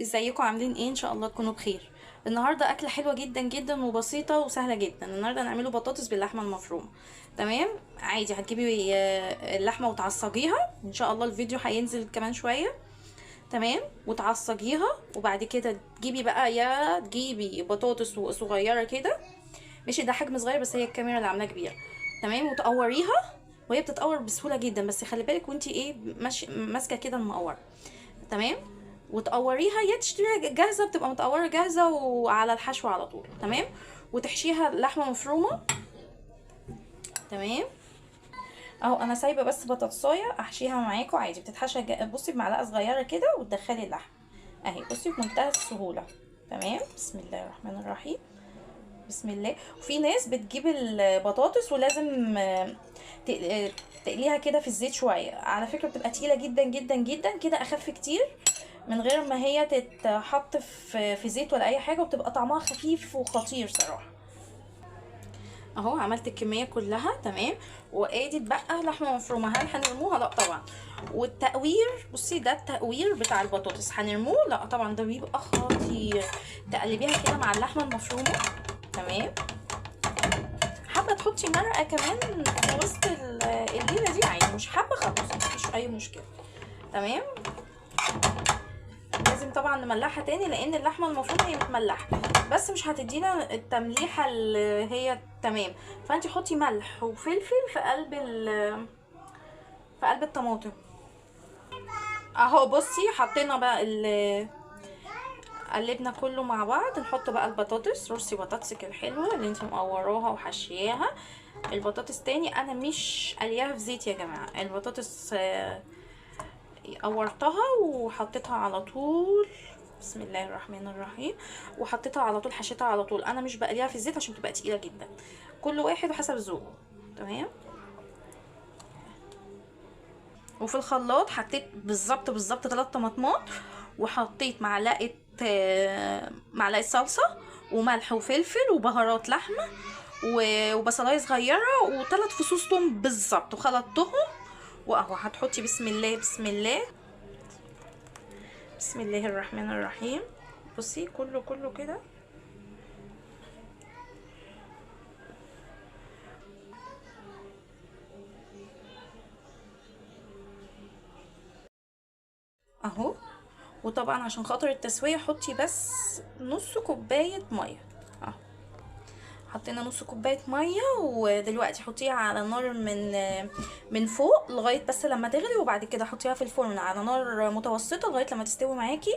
ازيكم عاملين ايه؟ ان شاء الله تكونوا بخير. النهارده اكله حلوة جدا جدا وبسيطة وسهلة جدا. النهارده هنعمله بطاطس باللحمه المفرومه. تمام، عادي هتجيبي اللحمة وتعصجيها، ان شاء الله الفيديو هينزل كمان شوية. تمام، وتعصجيها وبعد كده تجيبي بقى، يا تجيبي بطاطس صغيرة كده، ماشي، ده حجم صغير بس هي الكاميرا اللي عاملاه كبيرة. تمام، وتقوريها وهي بتتقور بسهولة جدا، بس خلي بالك وانتي ايه ماشي ماسكه كده المقوره. تمام، وتقوريها، يا تشتريها جاهزة بتبقى متقوره جاهزة وعلى الحشو على طول. تمام، وتحشيها لحمه مفرومه. تمام، اهو انا سايبه بس بطاطسايه احشيها معاكم عادي، بتتحشى بصي بمعلقه صغيرة كده وتدخلي اللحمة اهي، بصي بمنتهى السهولة. تمام، بسم الله الرحمن الرحيم، بسم الله. وفي ناس بتجيب البطاطس ولازم تقليها كده في الزيت شوية، على فكرة بتبقى تقيلة جدا جدا جدا كده، اخف كتير من غير ما هي تتحط في زيت ولا اي حاجة، وبتبقى طعمها خفيف وخطير صراحة. اهو عملت الكمية كلها. تمام، وادي اتبقى لحمه مفرومه. هل هنرموها؟ لا طبعا. والتقوير بصي ده التقوير بتاع البطاطس، هنرموه؟ لا طبعا، ده بيبقى خطير. تقلبيها كده مع اللحمة المفرومه. تمام، حابة تحطي مرقه كمان في وسط الليلة دي عادي، مش حابة خلاص مفيش اي مشكلة. تمام، لازم طبعا نملحها تاني لان اللحمة المفرومه هي متملحه، بس مش هتدينا التمليحه اللي هي تمام. فانت حطي ملح وفلفل في قلب في قلب الطماطم. اهو بصي حطينا بقى قلبنا كله مع بعض. نحط بقى البطاطس، رصي بطاطسك الحلوة اللي انت مقوراها وحشياها. البطاطس تاني انا مش قلياها في زيت يا جماعة، البطاطس قورتها وحطيتها على طول، بسم الله الرحمن الرحيم، وحطيتها على طول، حشيتها على طول. انا مش بقليها في الزيت عشان بتبقى تقيلة جدا، كل واحد وحسب ذوقه. تمام، وفي الخلاط حطيت بالظبط بالظبط 3 طماطمات، وحطيت معلقه صلصه وملح وفلفل وبهارات لحمه وبصلايه صغيرة و3 فصوص توم بالظبط، وخلطتهم. واهو هتحطي بسم الله بسم الله بسم الله الرحمن الرحيم. بصي كله كله كده. اهو، وطبعا عشان خاطر التسوية حطي بس نص كوباية مية. اهو حطينا نص كوباية مية، ودلوقتي حطيها على النار من فوق لغاية بس لما تغلي، وبعد كده حطيها في الفرن على نار متوسطه لغاية لما تستوي معاكي.